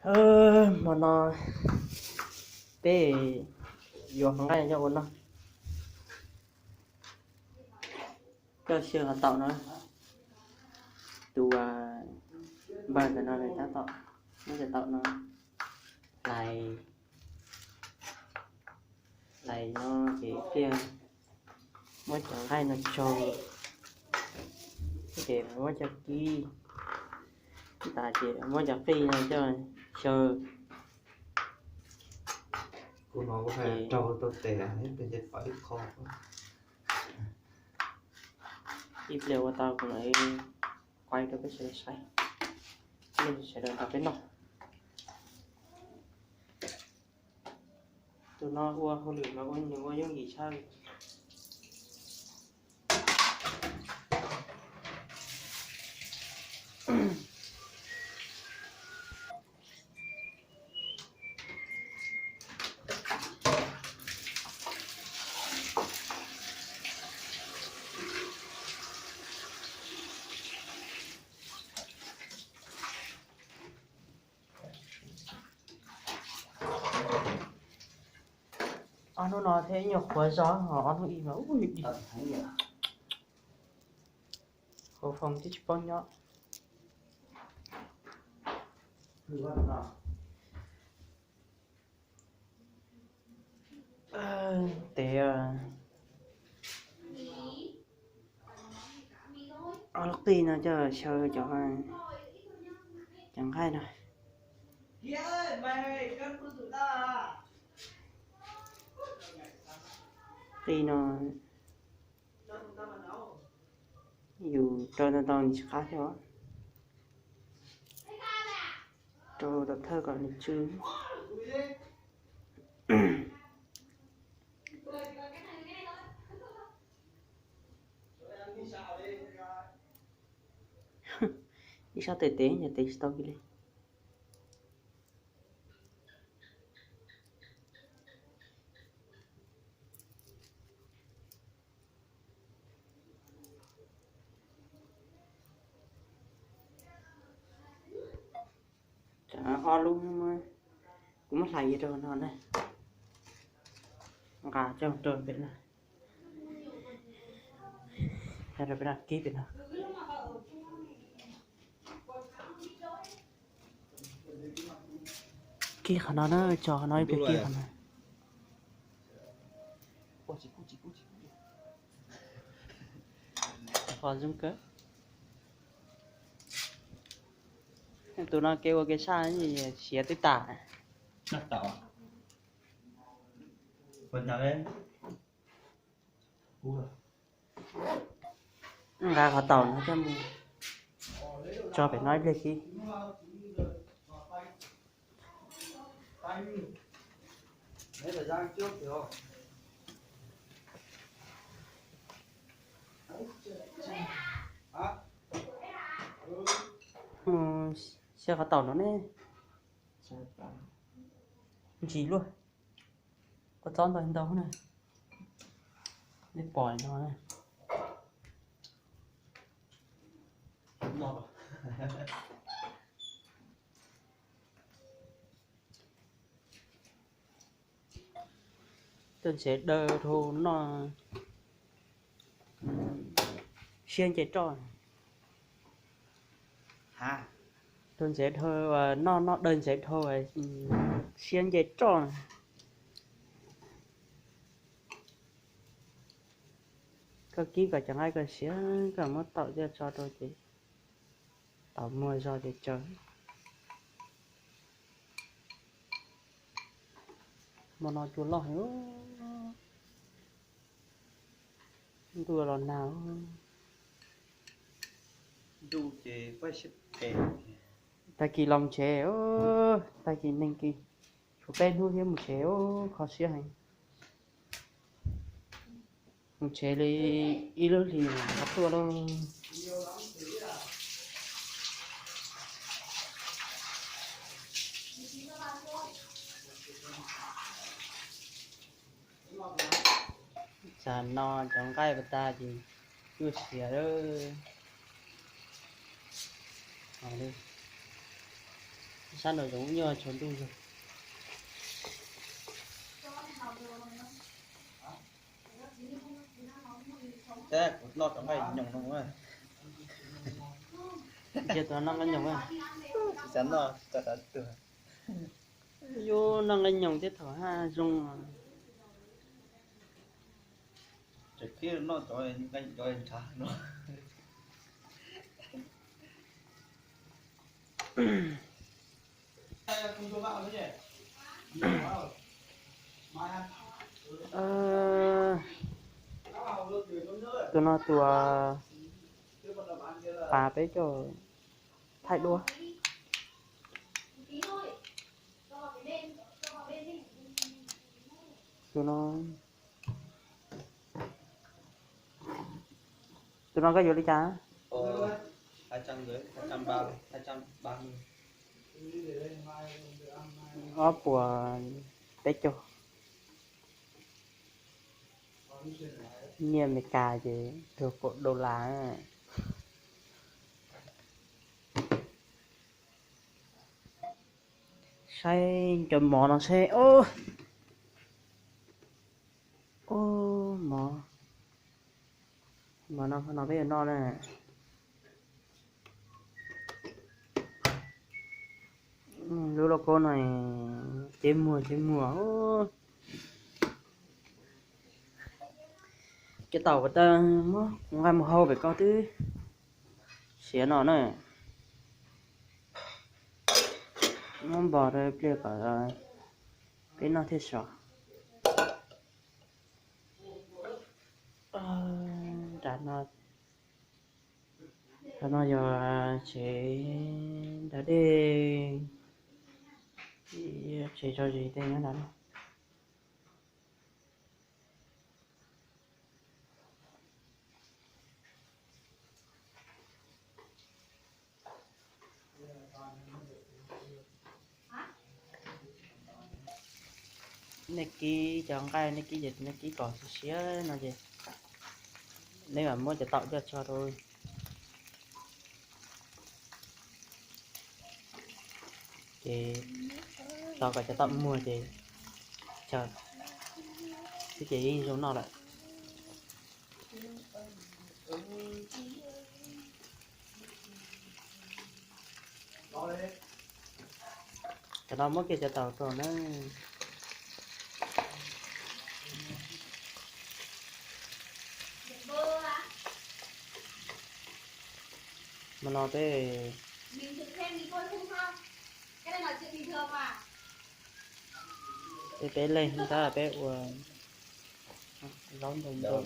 Hmo no peb yuav qhov nqaij coj ua noj, coj xyaw qhov taum no. Tus npawg ntawm no nws tab tom muab cov taum no hlais, hlais no ces ib pliag muab cov nqaij no tsaug, ces muab cov kib tas ces muab cov qij no coj xyaw. Kuv no kuv hais raug tau tes, ib pliag ua tau kuv mam li quay rau peb sawv daws saib, nej sawv daws nrog peb noj. Tus no ua hauj lwm mas ua nws ua yooj yim tshaj li. Ob hnub no thiab ib nyuag qhuav zog, ob hnub ib no ub dim. Qhuav foom twb tsis paub nyob. Tes ob lub qij no coj xyaw cov, cov nqaij no. Qij no yus rau tau tau nws tsis qab thiab os. Rau tom thawj kom nws tsw. Ib sab tes tes yog tes tsis tau kiag li. Ob lub, kuv muab hlais rau no na, nqa coj rau pem no, rau pem no kib pem no. Kib qhov no na, tso qhov no ib pliag kib qhov no. Qhov zoo kawg. Tus no kev ua kev saj siav twb tas. Nqa qhov taum no coj mus tso pem no ib pliag kib. Siav qhov taum no ne. Ntsis luaj. Kua txob ntau ntau na. Nej pom no. Cov ntsev daw dhau noj siab nce roj. Cov ntsev daw noj, noj daw ntsev dhau siab nce roj. Koj kib kom cov nqaij koj siav, koj muab taum coj tso rau ces taum muag zog ces tsawg. Hmo no cua loj heev, ntuj los nag. Tag kis los tsev, tag kis neeg kis tshuav peb hnub thiab mus tsev, kho siab heev. Mus tsev li ib lub hlis qhov tuaj lauj. Tsam no cov nqaij pas tas ces cuaj siav lawm. Sab no zoo nyuaj tshav ntuj zog. Tab kuv noj cov nqaij nyoos no. Cia tus noj nqaij nyoos. Tsis xav noj, tsis tau tuag. Yuav noj nqaij nyoos thiab thaum haj zoo. Tseem khib noj cov nqaij nyoos ntshav no. Tus no tus pas peb caug thaij duab. Tus no, tus no koj yuav li cas? Ob puas peb caug. Nyiaj Amelikas ces luag kaum dollar. Saib cov mov no seb. Ub, mov, mov no no peb yuav noj na. Lub lauj kaub no ceb muag ceb muag. Cov taum ko tas muab kuv nqa mus hau pem ko twb siav no na. Muab npog rau pliag kom peb noj thiaj sov. Nram no, nram no yog tsev nram dej, tsev tso zis tej nyob nram no. Nej kib cov nqaij nej kib ces nej kib kom siav siav no ces nej mam muab cov taum coj tso rau. Ces tos kom cov taum muag ces tso, xwb ces yeej zoo noj lawm. Cov no muab kiag cov taum rau na. Hmo no peb, peb, peb leeg tab peb ua zaub ntau ntau.